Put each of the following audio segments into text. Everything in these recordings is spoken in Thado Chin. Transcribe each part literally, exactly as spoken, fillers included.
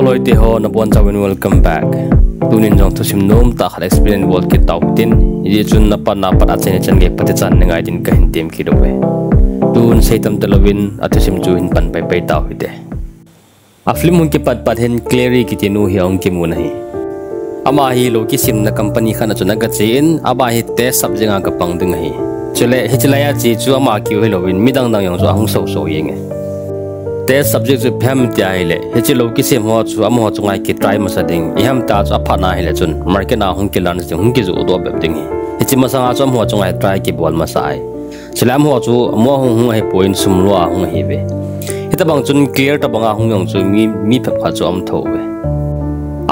Hoite ho, nabonchauvin welcome back. Tunin jong thusim nomtah khat explain bol kit tau hitin, hijeh chun apat apat a chan chan gei pate chan nei ngai din kahin tem kit uve. Tun seitam talouvin athusim chu hin pan paipai tau hite. A film hung kipat pat hin Clary kiti nu hi ahung kimun ahi. Ama hi lou kisemna company khat a chun agache in, ama hi test subject a gapang ding ahi. Chule hiche laiya che chu ama keu hilouvin midang dang jong chu ahung soso jenge. Test subject chu ipi ham tia ahile, hiche lou kisem ho chu amaho chunga kitry masa ding, iham tia chu aphatna ahile chun market a hung kilaunch ding, hung kijohdoh bep ding ahi. Hiche masanga chu amaho chunga try kibol masa ahi. Chule amaho chu amaho hung hung ahipoi, sum lua hung ahiuve. Hitobang chun Clary tobanga hung jong chu mi, mi phabep khat chu aum thouve.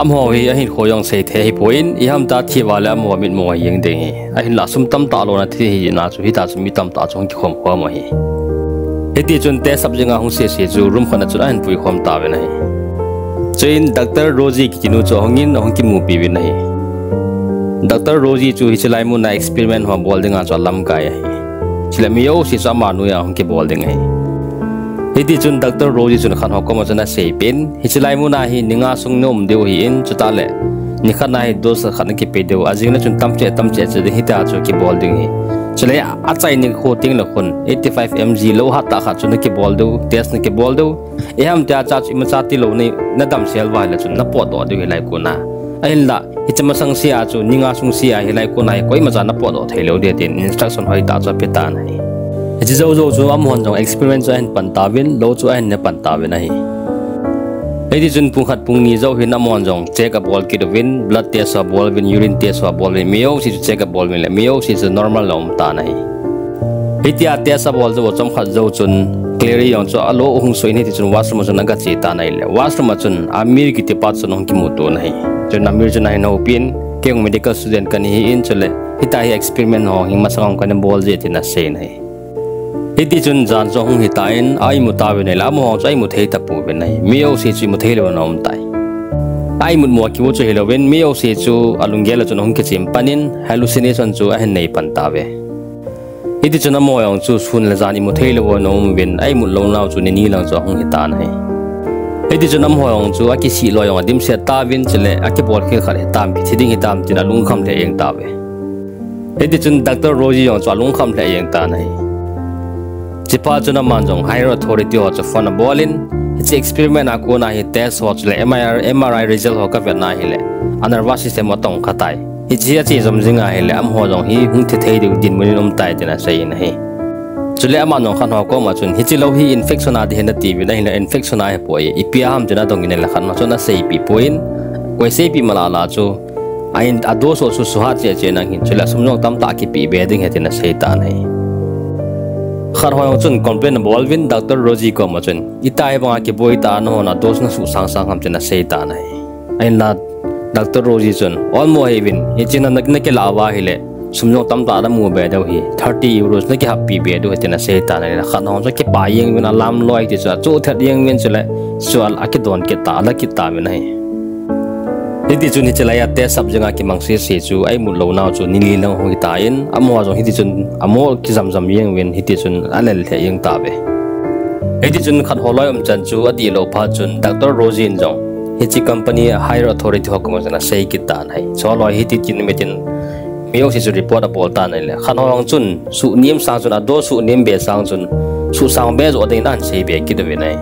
Amaho hi ahinkho jong seithei ahipoi, iham tia thi uva le amaho mitmu ajeng ding ahi. Ahinla sum tamtah lona thi ahina chu hitia chu mi tamtah chu hung kikhom khom ahi. Hitichun test subject a hung sese chu room khat a chun ahin puikhom tauvin ahi. Chuin Doctor Rosie kiti nu chu ahungin ahung kimupiuvin ahi. Doctor Rosie chu hiche lai muna experiment ho bol dinga chu alamkai ahi. Chule mi jouse chu ama noiya ahung kibol ding ahi. Hitichun Doctor Rosie chun khat ho koma chun aseipeh in, hiche lai muna hi ni nga sung naum diu ahin, chutah le nikhat na hi dose khat nakipe diu, ajing le chun tamcheh tamcheh cheh ding, hitia chu kibol ding ahi. Chule achai nikho tengle khun eighty five M G lou hattah khat chu nakibol diu, test nakibol diu. Iham tia chu imacha tilou nei nadamsel uva ahile chun napotdoh diu ahi lai kona. Ahinla hiche masang sea chu ni nga sung sea hilai kona hi koimacha napotdoh theilou ding tin instruction hoitah chu apetan ahi. Hiche jou jou chu amahon jong experiment chu ahin pan tauvin, lou chu ahin ne pan tauvin ahi. Hitichun pung khat pung ni jou hin amahon jong check abol kit uvin, blood test abol uvin, urine test abol uvin, mi jouse chu check abol uvin le mi jouse chu normal a aum tan ahi. Hitia test abol jou chomkhat jou chun Clary jong chu alou ahung so in hitichun washroom a chun agache tan ahile, washroom a chun Amir kitipa chun ahung kimuto in ahi. Chun Amir chun ahin houpin, kei jong medical student kana hin, chule hitia hi experiment ho hi masang a kana bol je tin aseiyin ahi. Hitichun jan chu ahung hitan, a-imu tauvin ahile, amaho chu a-imu thei tapouvin ahi. Mi jouse chu imu theilou in aum tai. A-imut mu a kimu chu hilouvin, mi jouse chu alunggel a chun ahung kichem pan in, hallucination chu ahin nei pan tauve. Hitichun amaho jong chu sun le jan imu theilou in aum uvin, a-imut lounau chu nini lang chu ahung hitan ahi. Hitichun amaho jong chu akisih loi jong adimset tauvin, chule akibol khel khat hitam, kithi ding hitam tin alungkham lheh jeng tauve. Hitichun Doctor Rosie jong chu alungkham lheh jeng tan ahi. Chuphat chun aman jong higher authority ho chu phone abol in, hiche experiment a kona hi test ho chule M R I, M R I result ho kavetna ahile, a nervous system atong kha tai. Hiche hi ache jom jing ahile, amaho jong hi hung thi thei diu dinmun in um tai tin aseiyin ahi. Chule aman jong khat ho koma chun, hiche lou hi infection a ding ahi natiuvin, ahinla infection ahipoi, ipi a ham tin adongin ahile khat ho chun aseipeh poi, koi seipeh malala chu, a dose ho chu suhat cheh cheh nangin, chule sum jong tamtah kipeh be ding ahi tin asei tan ahi. Khat ho jong chun complain abol uvin Doctor Rosie koma chun, itia hi banga kiboi tah a nahon a dose nasuh sang sang ham tin asei tan ahi. Ahinla Doctor Rosie chun, olmo ahiuvin, hiche na, na, nakilah uva ahile, sum jong tamtah namu be diu ahi, thirty euros nakihappi be diu ahi tin asei tan ahile, khat ho chu akipah jeng uvin alam loi ti chu achoh thet jeng uvin chule, chu akidon kit ta, ala kit tauvin ahi. Hitichun hiche laiya test subject a kimang sese chu a-imut lounau chu nini lang ahung hitan, amaho jong hitichun amo kijam jam jeng uvin hitichun alel lheh jeng tauve. Hitichun khat ho loi umchan chu adihlou phat chun Doctor Rosie in jong hiche company higher authority ho koma chun asei kit tan ahi. Chuleh hiti tin mitin mi jouse chu report abol tan ahile, khat ho jong chun suhnem sang chun, a dose suhnem be sang chun, suhsang be joh dingin ahin sei be kit uvin ahi.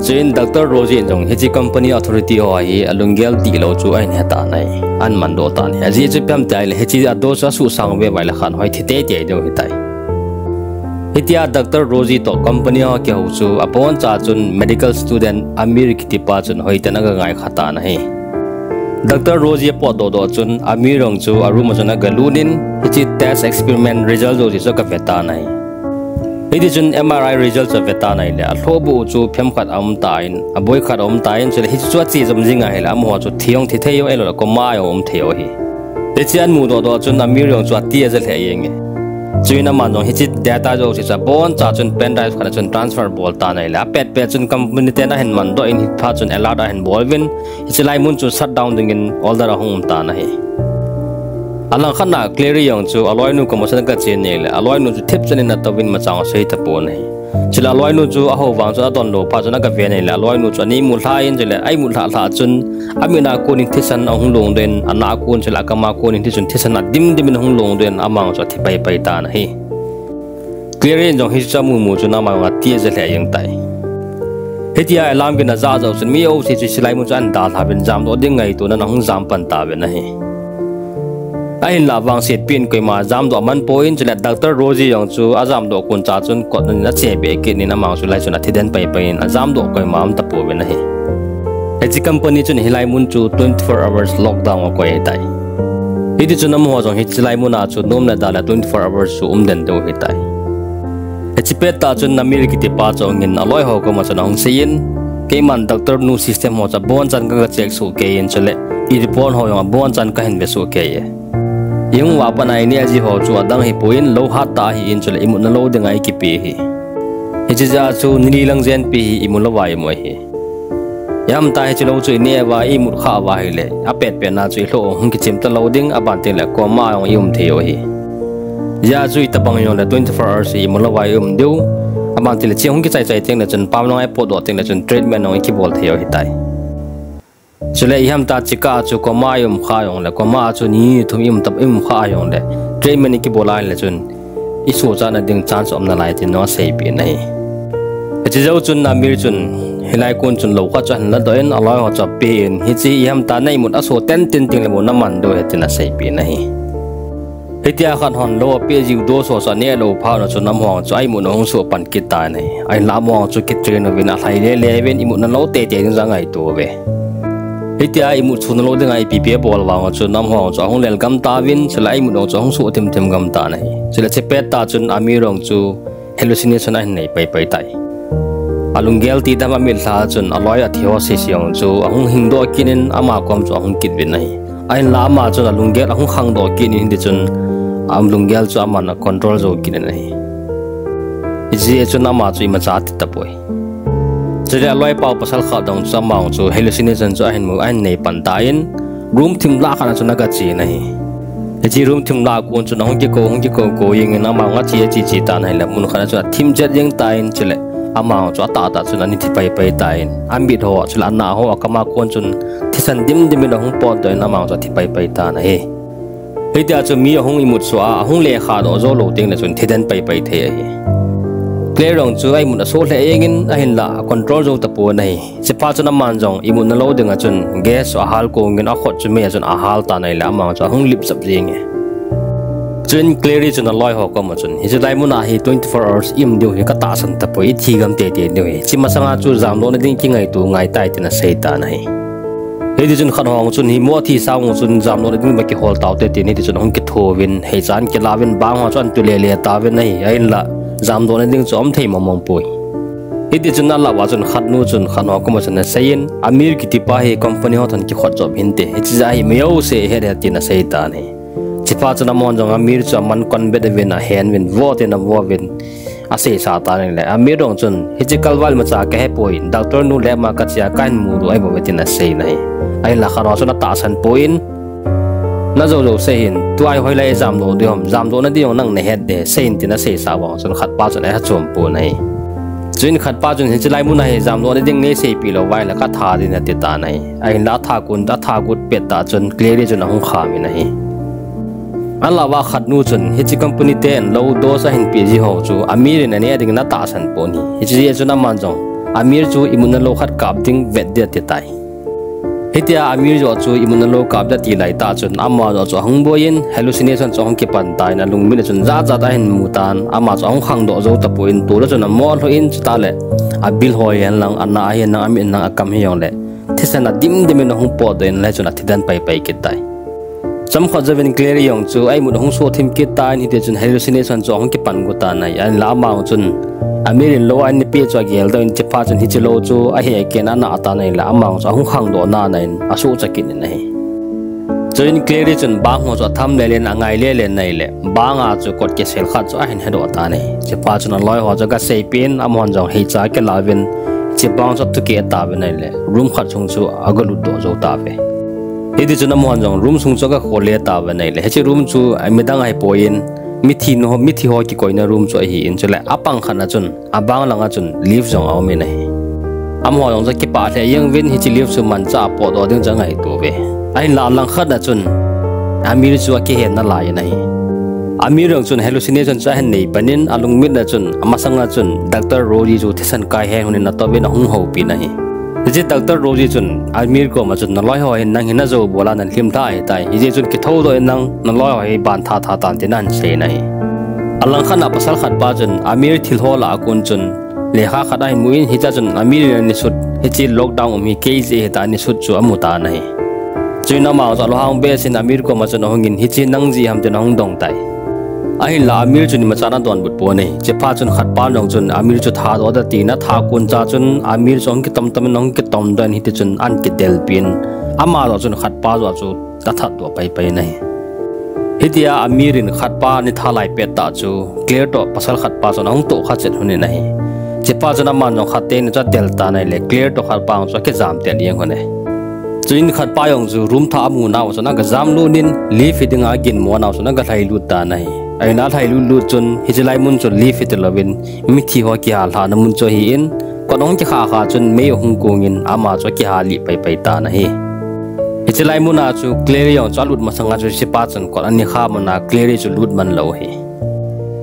Chuin Doctor Rosie in jong hiche company authority ho hi alunggel dihlou chu ahin hetan ahi, ahin mandoh tan ahi. Ajeh chu ipi ham tia ahile, hiche a dose asuhsang be uva ahile khat ho hi thi teitei diu ahitai. Hitia Doctor Rosie toh company ho kihou chu aboncha chun medical student Amir kitipa chun hoiten aga ngai kha tan ahi. Doctor Rosie apotdoh doh chun Amir jong chu a room a chun agalut in, hiche test experiment result jouse chu agavet tan ahi. Hitichun M R I result chu avet tan ahile, alhohbuh chu phem khat aum tan, aboi khat aum tan, chule hiche chu ache jom jing ahile, amaho chu thi jong thi thei u, ahiloule coma jong um thei u ahi. Hiche ahin mudoh doh chun Amir jong chu ati aja lheh jenge. Chuin aman jong hiche data jouse chu aboncha chun pen drive khat a chun transfer bol tan ahile, apet pet chun company ten ahin mandoh in, hiphat chun alert ahin bol uvin, hiche lai mun chu shutdown dingin order ahung um tan ahi. Alangkhat na Clary jong chu aloinu koma chun agache in ahile, aloinu chu thipchan in atouvin imacha asei tapon ahi. Chule aloinu chu ahou vang chun adonlou phat chun aga ven ahile, aloinu chu ana imut lha in, chule aimut lhah lhah chun, amit a konin thisan ahung longdoh in, ana a kon chule akam a konin tichun thisan adim dim in ahung longdoh in, ama chu athi pai pai tan ahi. Claire in jong hichu amu mu chun ama jong ati aja lheh jeng tai. Hitia alam uvin aja jou chun mi jouse chu hilai mun chu ahin dalha uvin jamdoh ding ngaito nan ahung jam pan tauvin ahi. Ahinlah vangsetpi in koima jamdoh aman poi, chule Doctor Rosie jong chu ajamdoh kon cha chun kot nan ache be kit in ama chu lai chun athi den pai pai in ajamdoh koima aum tapouvin ahi. Hiche company chun hilai mun chu twenty-four hours lockdown akoi ahitai. Hiti chun amaho jong hiche lai mun a chu nom le da le twenty-four hours chu um den diu ahitai. Hiche pettah chun Amir kitipa chu ahungin aloi ho koma chun ahung seiyin, keiman Doctor Nu system ho chu abonchan kaga check soh kei in, chule i report ho jong abonchan kahin ve soh kei e. Ihung vah pat a ineh ji ho chu adang ahipoi in lou hat tah ahin, chule imutna lou dinga ikipe ahi. Hiche jeh a chu nili lang jenpi hi imu louva imu ahi. Ihamta hiche lou chu ineh uva imut khah uva ahile, apet pet na chu ilhoh hung kichim talou ding, aban tengle coma a jong ium thei u ahi. Hijeh a chu itobang jongle twenty-four hours hi imu louva ium diu, aban tengle hiche hung kichai chai tengle chun pam langa ipotdoh tengle chun treatment jong ikibol thei u ahitai. Chule ihamta hiche kah a chu coma a ium khah jongle, coma a chu ni thum ium tah, ium khah jongle, treatment ikibol a ahile chun isohchatna ding chance um nalai tin jong aseipeh in ahi. Hiche jou chun Amir chun hilai kon chun lou khat chu ahin ladoh in aloi ho chu apen, hiche ihamta na imut asoh tenten tengle bou naman diu ahi tin aseipeh in ahi. Hitia khat hon lou apeh jiu dose ho chu aneh lou phat na chun amaho chu a imutna ahung soh pan kit tan ahi. Ahinlah amaho chu kitrain uvin alhai lele uvin imutna lou teitei ding jong angaito uve. Hitia imut sona lou dinga ipi pi abol vang chun amaho chu ahung lel gam tauvin, chule a imut jong chu ahung soh thim thim gam tan ahi. Chule hiche pettah chun Amir jong chu hallucination ahin nei pai pai tai. Alunggel ti dam amit lha chun aloi athi ho sese jong chu ahung hingdoh kit in ama kom chu ahung kit uvin ahi. Ahinlah ama chun alunggel ahung khangdoh kit in hiti chun alunggel chu aman acontrol jou kit in ahi. Hijeh chun ama chu imacha ati tapoi. Chule aloipa pasal khat jong chu ama jong chu hallucination chu ahin mu, ahin nei pan tan, room thim lah khat a chun aga chen ahi. Hiche room thim lah a kon chun ahung kikou, hung kikou kou jengin ama jong ache, ache, che tan ahile mun khat a chun athim chet jeng tan, chule ama jong chu atahtah chun ana thi pai pai tan, amit ho chule ana ho akam a kon chun thisan dim dim in ahung potdoh in ama jong chu athi pai pai tan ahi. Hitia chu mi ahung imut soh a, ahung lekhadoh jou lou tengle chun thi den pai pai thei ahi. Claire jong chu a imut asoh lheh jengin ahinlah acontrol jou tapon ahi. Hiche phat chun aman jong imutna lou dinga chun gas chu ahal kongin akhut chu mei a chun ahal tan ahile ama jong chu ahung lip jap jenge. Chuin Claire chun aloi ho koma chun, hiche lai mun a hi twenty-four hours ium diu hi katahsan tapoi, ithi gam teitei diu ahi. Hiche masanga chu jamdohna ding kingaito ngai tai tin asei tan ahi. Hiti chun khat ho chun hi mo thi sang chun jamdohna ding ba kihol taute tin hiti chun ahung kithouvin, heichan kilauvin, bang ho chu ahin tu lele tauvin ahi, ahinlah jamdohna ding chu aum thei mong mong poi. Hiti chun alah uva chun khat nu chun khat ho koma chun aseiyin, Amir kitipa hi company ho toh kikhot jop hinte, hiche jeh a hi mi jouse ahet e tin asei tan ahi. Hiche phat chun amahon jong Amir chu aman kon bet uvin, ahen uvin, vo tin avo uvin, aseisa tan ahile, Amir jong chun, hiche kalval imacha kahepoi, Doctor Nu lab a kache a kahin mudoh ahibouve tin asei in ahi. Ahinlah khat ho chun atahsan poi in, najou jou seiyin, tua hi hoilai jamdoh ding ham, jamdohna ding jong nang nahet de, seiyin tin aseisa vang chun khatpa chun ahachom pon ahi. Chuin khatpa chun hiche lai mun a hi jamdohna ding neiseipeh lou uva ahile katha ding ati tan ahi. Ahinlah atha kon, atha got pettah chun Claire chun ahung kham in ahi. Alah uva khat nu chun hiche company ten lou dose ahin peh ji ho chu Amir in aneh dingin atahsan pon ahi. Hiche jeh chun aman jong Amir chu imutna lou khat kap ding vet ding ati tai. Hitia Amir joh chu imutna lou kap ding ati laitah chun ama joh chu ahung boiyin hallucination chu ahung kipan tan, alungmit a chun jat jat ahin mu tan, ama chu ahung khangdoh jou tapon, tule chun amo lhoh in chutah le abil hoi hen lang, ana ahi hen lang, amit hen lang, akam hijongle thisan adim dim in ahung potdoh in lai chun athi den pai pai kit tai. Chomkhat jouvin Claire jong chu a imut ahung soh thim kit tan, hiti chun hallucination chu ahung kipan got tan ahi. Ahinlah ama jong chun Amir in lou ahin peh chu ageldoh in, hiche phat chun hiche lou chu ahekeh in ana tan ahile ama jong chu ahung khangdoh nan ahin asuhcha kit in ahi. Chuin Claire chun bang ho chu atham lele in angai lele in ahile, bang a chu kot kisel khat chu ahin hedoh tan ahi. Hiche phat chun aloi ho chu agaseipeh in, amahon jong heicha akilauvin, hiche bang chu athukeh tauvin ahile, room khat sung chu agalutdoh jou tauve. Hiti chun amahon jong room sung chu agakhol le tauvin ahile, hiche room chu midang ahipoi in, mithi no, mithi ho kikoina room chu ahin, chule apang khat na chun, abang langa chun lift jong aumin ahi. Amaho jong chu kipah lheh jeng uvin, hiche lift chu manchah a potdoh ding chu angaito uve. Ahinla alangkhat na chun Amir chu akihen nalai in ahi. Amir jong chun hallucination chu ahin nei panin, alungmit na chun, amasanga chun Doctor Rosie chu thisan kai hen hun in atouvin ahung houpin ahi. Hiche Doctor Rosie chun Amir koma chun, naloi ho hin nang hi najou bol a nalhim lha ahitai. Hijeh chun kithoudoh in nang, naloi ho hi ban tha tha tan tin ahin seiyin ahi. Alangkhat na pasal khat pa chun Amir thilho lah a kon chun lekha khat ahin mun, hichea chun Amir in anisut, hiche lockdown um hi kei jeh ahitai anisut chu amu tan ahi. Chuin ama chu alunghang behseh in Amir koma chun ahungin, hiche nang jeh ham tin ahung dong tai. Ahinla Amir chun imacha ana donbut pon ahi. Chuphat chun khat pa jong chun Amir chu thadoh ding atin, atha kon cha chun Amir chu ahung kitom tom in ahung kitom doh in hiti chun ahin kidelpin, ama joh chun khat pa joh chu athat doh pai pai in ahi. Hitia Amir in khat pa anitha lai pettah chu Claire toh pasal khat pa chun ahung tohkha chet hun in ahi. Chuphat chun aman jong khat teni chu adel tan ahile Claire toh khat pa jong chu akijam tet jeng hun e. Chuin khat pa jong chu room thah amu nauva chun agajam lut in, lift hi dinga aginmo nauva chun agalhai lut tan ahi. Ahin alhai lut lut chun hiche lai mun chu lift hitilouvin, mithi ho kihal lhahna mun chu ahin, kot ahung kikhah khah chun mei ahung kongin ama chu akihal lih pai pai tan ahi. Hiche lai muna chu Claire jong chu alut masanga chu hichepa chun kot ana khah muna Claire chu lut man lou ahi.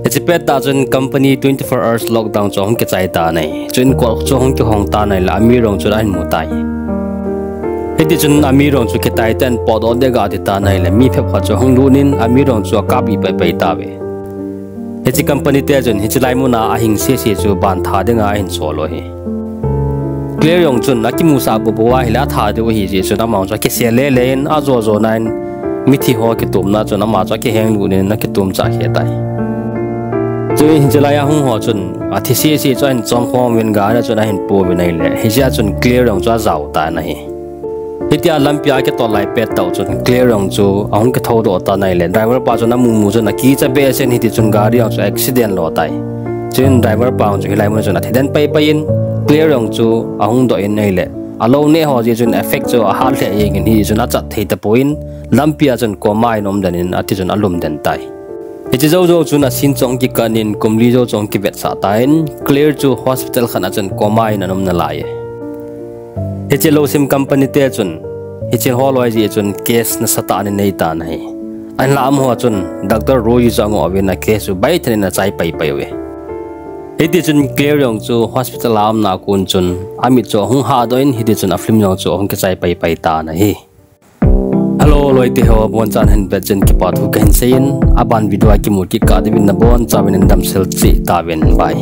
Hiche pettah chun company twenty-four hours lockdown chu ahung kichai tan ahi. Chuin kot chu ahung kihong tan ahile Amir jong chu ahin mu tai. Hitichun Amir jong chu kitai tah in potdoh ding aga ti tan ahile mi phabep khat chu ahung lut in Amir jong chu akap lih pai pai tauve. Hiche company te chun hiche lai muna ahing sese chu ban tha dinga ahin sol u ahi. Claire jong chun akimusah bou bou ahile atha diu ahi jeh chun ama jong chu akisel le le in ajo jo nan mithi ho kitomna chun ama chu akiheng lut in akitom chah khe tai. Chuin hiche lai a hung ho chun athi sese chu ahin chom khom uvin gari a chun ahin pouvin ahile, hichea chun Claire jong chu ajao tan ahi. Hitia lampia akitol lai pettah u chun Claire jong chu ahung kithoudoh tan ahile, driver pa chun amu mu chun akicha behseh in hitichun gari jong chu accident lo tai. Chuin driver pa jong chu hilai mun chun athi den pai pai in, Claire jong chu ahung doh in ahile, alou neh ho jeh chun effect chu ahat lheh jengin hichun achat thei tapon, lampia chun coma in aum den in atichun alum den tai. Hiche jou jou chun a scene chu ahung kikat in kum li jou chu ahung kivetsah tan, Claire chu hospital khat a chun coma in ana um nalai e. Hiche lousim company te chun hiche holoi jeh chun case nasatah ana nei tan ahi. Ahinla amaho chun Doctor Rosie chu angoh uvin a case chu baithen in achai pai pai uve. Hitichun Claire jong chu hospital a aumna a kon chun amit chu ahung hahdoh in hitichun a film jong chu ahung kichai pai pai tan ahi. Hello loite ho, abonchan hin vet jeh in kipa thu kahin seiyin, aban video a kimu kit kah diuvin nabonchauvin in damsel cheh tauvin, bye.